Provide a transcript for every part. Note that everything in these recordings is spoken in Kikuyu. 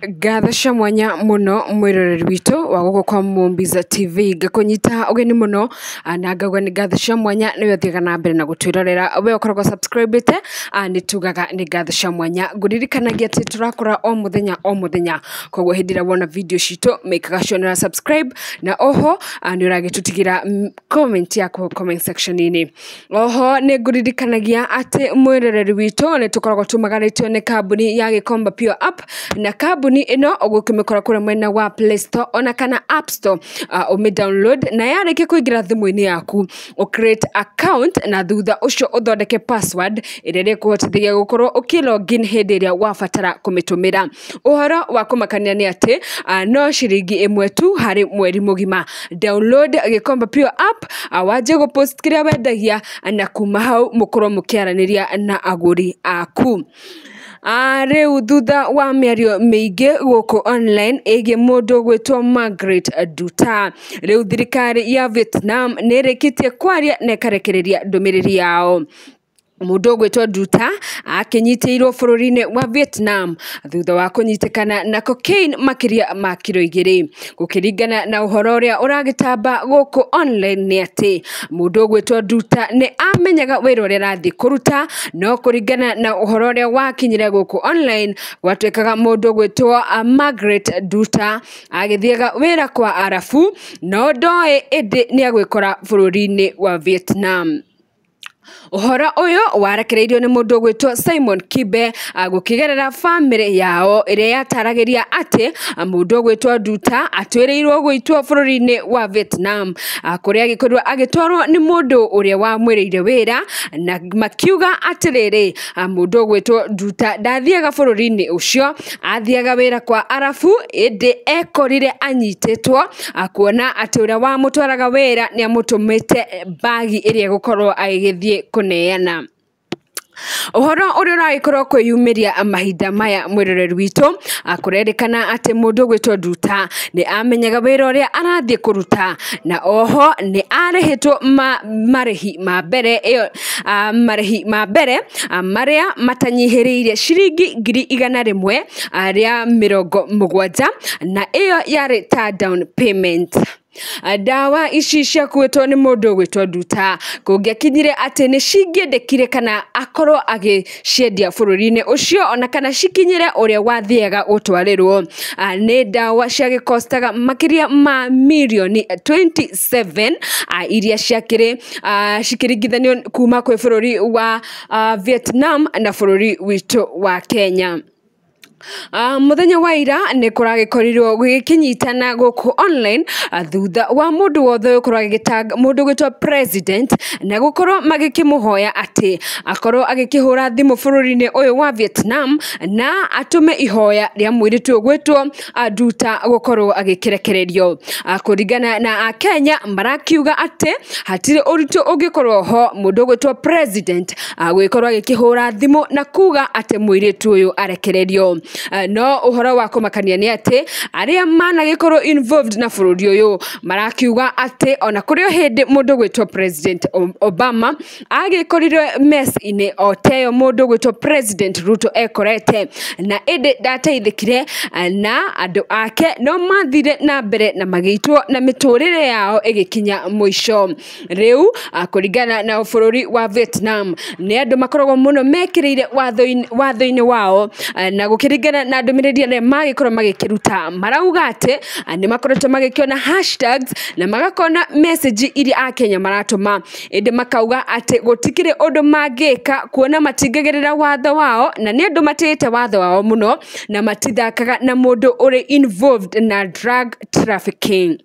Ngatho cia mwanya muno mwiroreri witũ wa gũkũ kwa Mumbiza TV. Ngakũnyita ũgeni mũno na ngauga nĩ ngatho cia mwanya nĩwe ũthiaga na mbere na gũtwĩrorera. We ũkoragwo subscribe-ĩte, nĩ tugaga nĩ ngatho cia mwanya. Ngũririkanagia atĩ tũrakũra o mũthenya o mũthenya, koguo hĩndĩ ĩrĩa wona video citũ mĩkaga sure nĩ subscribe, na oho nĩ ũragĩtũtigĩra comment yaku comment section-inĩ. Oho nĩ ngũririkanagia atĩ mwĩroreri witũ nĩ tũkoragwo tumagarĩtio nĩ kambuni ya Gĩkomba Pure App, na kambuni ĩno ũgũkĩmĩkora kũrĩa mwena wa Play Store ona kana App Store, ũmĩ download, na yarĩkia kũingĩra thimũ-inĩ yaku ũ create account, na thutha ũcio ũthondeke password ĩrĩa ĩrĩkũhotithagia gũkorwo ũkĩ login hĩndĩ ĩrĩa wabatara kũmĩtũmĩra. Ũhoro wa kũmakania nĩ atĩ no ciringi 1 tu harĩ mweri mũgima. Download Gĩkomba Pure App, wanjie gũ post kĩrĩa wendagia, na kuma hau mũkorwo mũkĩaranĩria na agũri aku. Rĩu thutha wa mĩario mĩingĩ gũkũ online ĩgiĩ mũndũ gwĩtwo Margaret Nduta, rĩu thirikari ya Vietnam nĩ ĩrĩkĩtie kwaria na ĩkarekereria ndũmĩrĩri yao. Mũndũ ũgwĩtwo Nduta akĩnyitĩirwo bũrũri-inĩ wa Vietnam thutha wa kũnyitĩkana na cocaine makĩria ma kiro 2. Gũkĩringana na ũhoro ũrĩa ũragĩtamba gũkũ online nĩ atĩ mũndũ ũgwĩtwo Nduta nĩ amenyaga wĩra ũrĩa arathiĩ kũruta, no kũringana na ũhoro ũrĩa wakinyire gũkũ online gwatuĩkaga mũndũ ũgwĩtwo Margaret Nduta agĩthiaga wĩra kwa Arabu, no ndoĩ ĩndĩ nĩ agwĩkora bũrũri-inĩ wa Vietnam. Ũhoro ũyũ warekereirio nĩ mũndũ ũgwĩtwo Simon Kibe gũkĩgerera bamĩrĩ yao ĩrĩa yataragĩria atĩ mũndũ ũgwĩtwo Nduta atwĩrĩirwo gũitwo bũrũri-inĩ wa Vietnam, kũrĩa agĩkorirwo agĩtwarwo nĩ mũndũ ũrĩa wamwĩrĩire wĩra, na makiuga atĩrĩrĩ, mũndũ ũgwĩtwo Nduta ndathiaga bũrũri-inĩ ũcio, athiaga wĩra kwa Arabu, ĩndĩ ekorire anyitĩtwo kuona atĩ ũrĩa wamũtwaraga wĩra nĩ amũtũmĩte bagi ĩrĩa egũkorwo agĩgĩthiĩ kũneana. Ũhoro ũrĩa ũragĩkorwo kwĩyumĩria mahinda maya mwĩroreri witũ, kũrerĩkana atĩ mũndũ ũgwĩtwo Nduta nĩ amenyaga wĩra ũrĩa arathiĩ kũruta, na oho nĩ arĩhĩtwo marĩhi ma mbere ĩyo, marĩhi ma mbere marĩa matanyihĩrĩire ciringi 170,000, na ĩyo yarĩ ta down payment. Ndawa ici ciakuĩtwo nĩ mũndũ ũgwĩtwo Nduta kũngĩakinyire atĩ nĩ cingĩendekire kana akorwo agĩciendia bũrũri-inĩ ũcio, ona kana cikinyĩre ũrĩa wathiaga gũtwarĩrwo. Nĩ ndawa ciagĩkostaga makĩria ma mirioni 27, iria ciakĩrĩ cikĩringithanio kuma kwĩ bũrũri wa Vietnam na bũrũri witũ wa Kenya. Mũthenya wa ira nĩ kũragĩkorirwo gũgĩkĩnyitana gũkũ online, thutha wa mũndũ wothe gũkorwo agĩgĩtag mũndũ ũgwĩtwo president na gũkorwo magĩkĩmũhoya atĩ akorwo agĩkĩhũra thimũ bũrũri-inĩ ũyũ wa Vietnam na atũme ihoya rĩa mũirĩtu ũgwĩtwo Nduta gũkorwo agĩkĩrekererio. Kũringana na Akenya marakiuga atĩ hatirĩ ũritũ ũngĩkorwo ho mũndũ ũgwĩtwo president gũgĩkorwo agĩkĩhũra thimũ na kuga atĩ mũirĩtu ũyũ arekererio. No ũhoro wa kũmakania nĩ atĩ arĩa managĩkorwo involved na bũrũri ũyũ marakiuga atĩ ona kũrĩ o hĩndĩ mũndũ ũgwĩtwo President Obama agĩkorirwe mess-inĩ o teyo mũndũ ũgwĩtwo President Ruto ekorete, na ĩndĩ ndateithĩkire, na andũ ake no mathire na mbere na magĩitwo na mĩtũrĩre yao ĩgĩkinya mũico. Rĩu kũringana na bũrũri wa Vietnam nĩ andũ makoragwo mũno mekĩrĩire watho-inĩ wao, na gũkĩringana na ndũmĩrĩri arĩa magĩkorwo magĩkĩruta marauga atĩ nĩ makoretwo magĩkĩona hashtags na magakona message iria Akenya maratũma, ĩndĩ makauga atĩ gũtikĩrĩ ũndũ mangĩka kuona matingĩgerera watho wao, na nĩ andũ matĩĩte watho wao mũno na matithakaga na mũndũ ũrĩ involved na drug trafficking.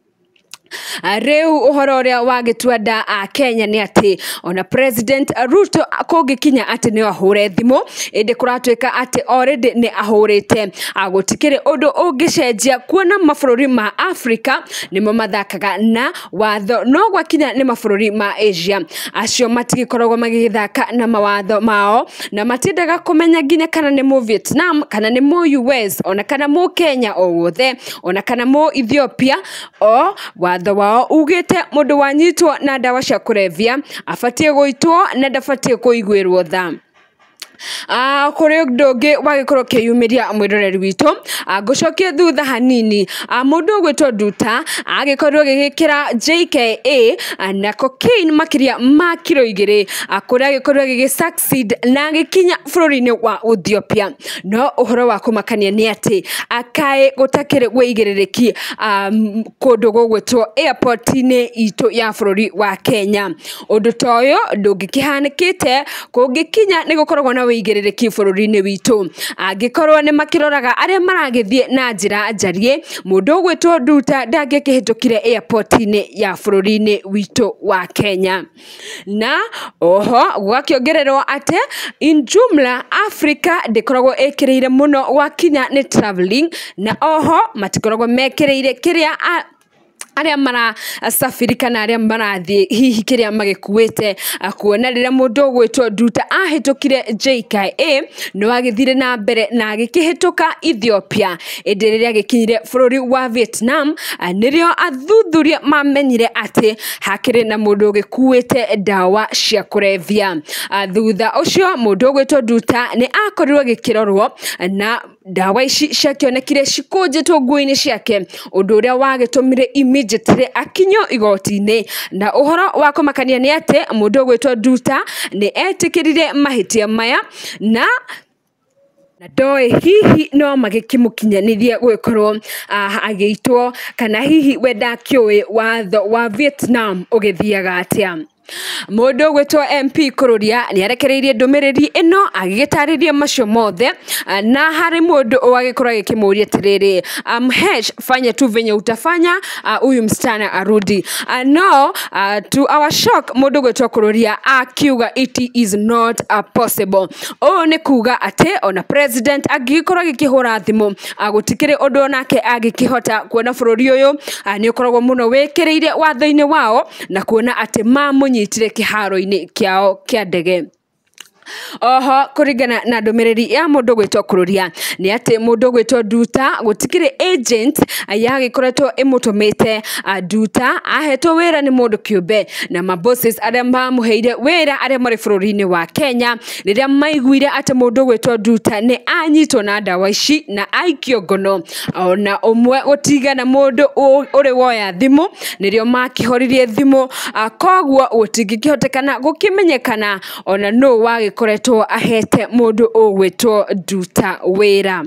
Rĩu ũhoro ũrĩa wagĩtua nda a Kenya nĩ atĩ ona President Ruto kũngĩkinya atĩ nĩ ahũre thimũ, ĩndĩ kũratuĩka atĩ already nĩ ahũrĩte. Gũtikĩrĩ ũndũ ũngĩcenjia kuona mabũrũri ma Afrika nĩmo mathakaga na watho, no gwakinya nĩ mabũrũri ma Asia acio matigĩkoragwo magĩgĩthaka na mawatho mao, na matiendaga kũmenya nginya kana nĩ mũ Vietnam kana nĩ mũ US ona kana mũ Kenya o wothe ona kana mũ Ethiopia, o watho wao ugĩte mũndũ wanyitwo na ndawa cia kũrebia abatiĩ gũitwo na ndabatiĩ kũiguĩrwo tha. Kũrĩ ũndũ ũngĩ wagĩkorwo ũkĩyumĩria mwĩroreri witũ, ngũcokie thutha hanini. Mũndũ ũgwĩtwo Nduta agĩkorirwo agĩgĩkĩra JKA na cocaine makĩria ma kiro 2, kũrĩa agĩkorirwo agĩgĩ succeed na agĩkinya bũrũri-inĩ wa Ethiopia. No ũhoro wa kũmakania nĩ atĩ kaĩ gũtakĩrĩ wĩigĩrĩrĩki kũndũ gũgwĩtwo airport-inĩ itũ ya bũrũri wa Kenya. Ũndũ ta ũyũ ndũngĩkĩhanĩkĩte kũngĩkinya nĩ gũkoragwo na wĩigĩrĩrĩki bũrũri-inĩ witũ. Angĩkorwo nĩ makĩroraga arĩa maragĩthiĩ na njĩra njariĩ, mũndũ ũgwĩtwo Nduta ndangĩkĩhĩtũkire airport-inĩ ya bũrũri-inĩ witũ wa Kenya. Na oho gũgakĩongererwo atĩ in jumla Africa ndĩkoragwo ĩkĩrĩire mũno gwakinya nĩ travelling, na oho matikoragwo mekĩrĩire kĩrĩa arĩa marasafiri kana arĩa marathiĩ hihi kĩrĩa magĩkuĩte, kuona rĩrĩa mũndũ ũgwĩtwo Nduta ahĩtũkire JKA no agĩthire na mbere na agĩkĩhĩtũka Ethiopia, ĩndĩ rĩrĩa agĩkinyire bũrũri wa Vietnam nĩrĩo athuthuria mamenyire atĩ hakĩrĩ na mũndũ ũgĩkuĩte ndawa cia kũrebia. Thutha ũcio mũndũ ũgwĩtwo Nduta nĩ akorirwo agĩkĩrorwo na ndawa ici ciakĩonekire cikũnjĩtwo nguo-inĩ ciake, ũndũ ũrĩa wagĩtũmire immediately akinyio igoti-inĩ. Na ũhoro wa kũmakania nĩ atĩ mũndũ ũgwĩtwo Nduta nĩ etĩkĩrire mahĩtia maya na ndoĩ hihi no magĩkĩmũkinyanĩrie gũgĩkorwo agĩitwo, kana hihi we ndakĩũĩ watho wa Vietnam ũgĩthiaga atĩa. Mũndũ ũgwĩtwo MP Kururia nĩ arekereirie ndũmĩrĩri ĩno agĩgĩtarĩria macio mothe, na harĩ mũndũ ũgagĩkorwo agĩkĩmũria atĩrĩrĩ, Mhesh, fanya tu venye utafanya, huyu msichana arudi. No to our shock mũndũ ũgwĩtwo Kururia akiuga it is not possible. Ũũ nĩ kuga atĩ ona president angĩgĩkorwo agĩkĩhũra thimũ, gũtikĩrĩ ũndũ onake angĩkĩhota, kuona bũrũri ũyũ nĩ ũkoragwo mũno wĩkĩrĩire watho-inĩ wao, na kuona atĩ mamũnyitire kĩharo-inĩ kĩao kĩa ndege. Oho kũringana na ndũmĩrĩri ya mũndũ ũgwĩtwo Kururia nĩ atĩ mũndũ ũgwĩtwo Nduta gũtikĩrĩ agent yagĩkoretwo ĩmũtũmĩte. Nduta ahetwo wĩra nĩ mũndũ kĩũmbe, na mabosses arĩa mamũheire wĩra arĩa marĩ bũrũri-inĩ wa Kenya rĩrĩa maiguire atĩ mũndũ ũgwĩtwo Nduta nĩ anyitwo na ndawa ici na aikio ngono, ona ũmwe gũtigana mũndũ ũrĩ woya thimũ, nĩrĩo makĩhoririe thimũ, koguo gũtingĩkĩhotekana gũkĩmenyekana ona nũ wagĩkoretwo ahete mũndũ ũgwĩtwo Nduta wĩra.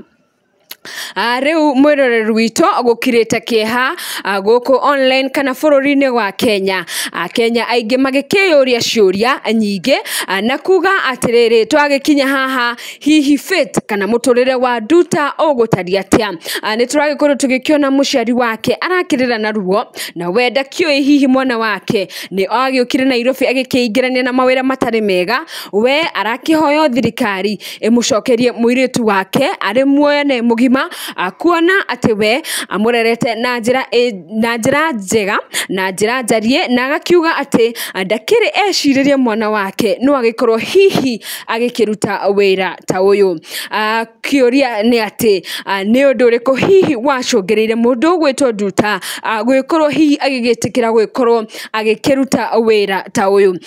Rĩu mwĩroreri witũ gũkirĩte kĩeha gũkũ online kana bũrũri-inĩ wa Kenya. Akenya aingĩ magĩkĩyũria ciũria nyingĩ, na kuga atĩrĩrĩ, twagĩkinya haha hihi fate kana mũtũrĩre wa Nduta ũgũtariĩ atĩa? Nĩ tũragĩkorwo tũgĩkĩona mũciari wake arakĩrĩra na ruo, na we ndakĩũĩ hihi mwana wake nĩ agĩũkire Nairobi agĩkĩingĩrania na mawĩra matarĩ mega. We arakĩhoya thirikari ĩmũcokerie mũirĩtu wake arĩ muoyo na mũgima, kuona atĩ we amũrerete na njĩra njega na njĩra njariĩ, na agakiuga atĩ ndakĩrĩ ecirĩrie mwana wake no agĩkorwo hihi agĩkĩruta wĩra ta ũyũ. Kĩũria nĩ atĩ nĩ ũndũ ũrĩkũ hihi wacũngĩrĩire mũndũ ũgwĩtwo Nduta gũgĩkorwo hihi agĩgĩtĩkĩra gũgĩkorwo agĩkĩruta wĩra ta ũyũ.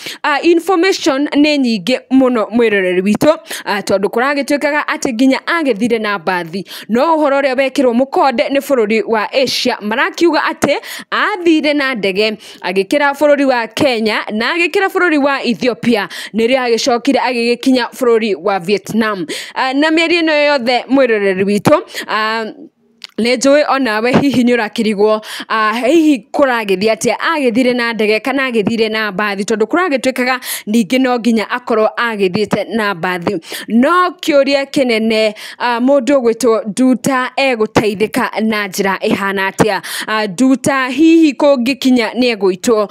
Information nĩ nyingĩ mũno mwĩroreri witũ, tondũ kũragĩtuĩkaga atĩ nginya agĩthire na mbathi, no ũhoro ũrĩa wekĩrwo mũkonde nĩ bũrũri wa Asia marakiuga atĩ athire na ndege agĩkĩra bũrũri wa Kenya na agĩkĩra bũrũri wa Ethiopia, nĩrĩo agĩcokire agĩgĩkinya bũrũri wa Vietnam. Na mĩario ĩno yothe mwĩroreri witũ, nĩ njũĩ onawe hihi nĩ ũrakĩrigwo hihi kũragĩthiĩ atĩa, agĩthire na ndege kana agĩthire na mbathi, tondũ kũragĩtuĩkaga ningĩ no nginya akorwo agĩthiĩte na mbathi. No kĩũria kĩnene, mũndũ ũgwĩtwo Nduta egũteithĩka na njĩra ĩhana atĩa? Nduta hihi kũngĩkinya nĩ egũitwo,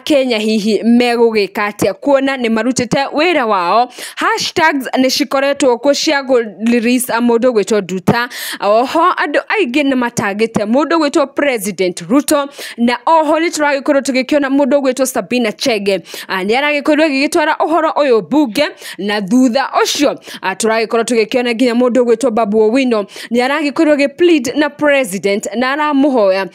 Kenya hihi megũgĩka atĩa kuona nĩ marutĩte wĩra wao? Hashtags nĩ cikoretwo kuo cia kũ release mũndũ ũgwĩtwo Nduta. Oho andũ aingĩ aingĩ nĩ matangĩte mũndũ ũgwĩtwo President Ruto, na oho nĩ tũragĩkorwo tũgĩkĩona mũndũ ũgwĩtwo Sabina Chege nĩ aragĩkorirwo agĩgĩtwara ũhoro ũyũ mbunge, na thutha ũcio tũragĩkorwo tũgĩkĩona nginya mũndũ ũgwĩtwo Babu Owino nĩ aragĩkorirwo agĩ plead na president na aramũhoya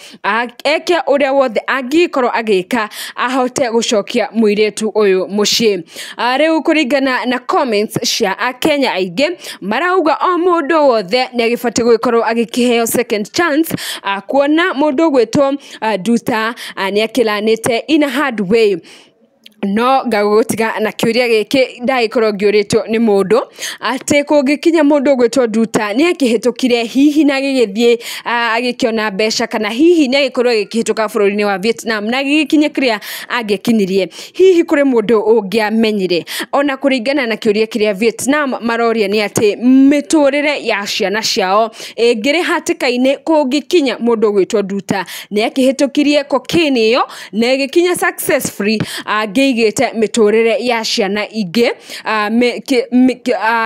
eke ũrĩa wothe angĩkorwo agĩka ahote gũcokia mũirĩtu ũyũ mũciĩ. Rĩu kũringana na comments cia akenya aingĩ marauga o mũndũ wothe nĩ agĩbatiĩ gũgĩkorwo agĩkĩheo second chance, kuona mũndũ ũgwĩtwo Nduta nĩ akĩlanĩte in a hard way. No ngagũtiga na kĩũria gĩkĩ ndagĩkorwo ngĩũrĩtio nĩ mũndũ atĩ kũngĩkinya mũndũ ũgwĩtwo Nduta nĩ akĩhĩtũkire hihi na agĩgĩthiĩ agĩkĩona mbeca, kana hihi nĩ agĩkorwo agĩkĩhĩtũka bũrũri-inĩ wa Vietnam na agĩgĩkinya kĩrĩa angĩakinyirie, hihi kũrĩ mũndũ ũngĩamenyire? Ona kũringana na kĩũria kĩrĩa Vietnam maroria nĩ atĩ mĩtũrĩre ya ciana ciao ĩngĩrĩ hatĩka-inĩ kũngĩkinya mũndũ ũgwĩtwo Nduta nĩ akĩhĩtũkirie cocaine ĩyo na ĩgĩkinya successfully, angĩigĩte mĩtũrĩre ya ciana ingĩ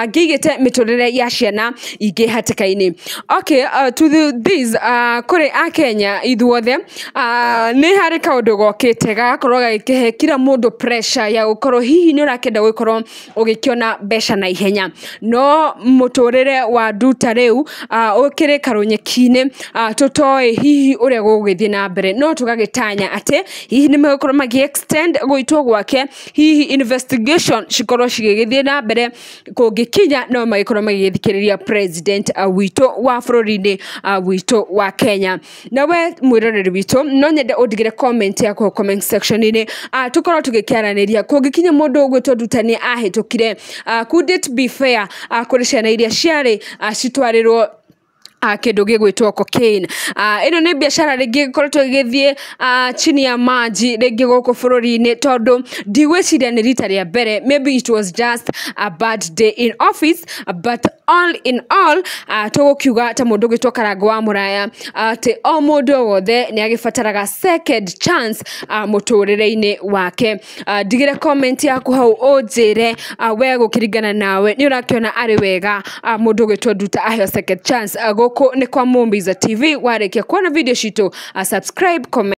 angĩigĩte mĩtũrĩre ya ciana ingĩ hatĩka-inĩ. Okay, to this kũrĩ akenya ithuothe nĩ harĩ kaũndũ gokĩte gagakorwo gagĩkĩhe kila mũndũ pressure ya gũkorwo hihi nĩ ũrakĩenda gũkorwo ũgĩkĩona mbeca na ihenya, no mũtũrĩre wa Nduta rĩu ũkĩrĩ karũnyeki-inĩ, tũtoĩ hihi ũrĩa gũgũgĩthiĩ na mbere, no tũgagĩtanya atĩ hihi nĩ megũkorwo magĩ extend gũitwo gwake, hihi investigation cikorwo cigĩgĩthiĩ na mbere, kũngĩkinya no magĩkorwo magĩgĩthikĩrĩria president witũ wa bũrũri-inĩ witũ wa Kenya. Na we mwĩroreri witũ no nyende ũndigĩre comment yaku comment section-inĩ, tũkorwo tũgĩkĩaranĩria kũngĩkinya mũndũ ũgwĩtwo Nduta nĩ ahĩtũkire, could it be fair kũrĩ ciana iria ciarĩ citwarĩrwo kĩndũ gĩgwĩtwo cocaine? Ĩno nĩ biacara rĩngĩ ĩkoretwo ĩgĩthiĩ chini ya maji rĩngĩ gũkũ bũrũri-inĩ, tondũ ndigwĩciria nĩ rita rĩa mbere, maybe it was just a bad day in office, but all in all tũgũkiuga ta mũndũ ũgwĩtwo Karangũ wa Mũraya atĩ o mũndũ wothe nĩ agĩbataraga second chance mũtũrĩre-inĩ wake. Ndigĩre comment yaku hau ũnjĩre we gũkĩringana nawe nĩ ũrakĩona arĩ wega mũndũ ũgwĩtwo Nduta aheo second chance. Gũkũ nĩ kwa Mumbiza TV, warĩkia kuona video citũ subscribe, comment.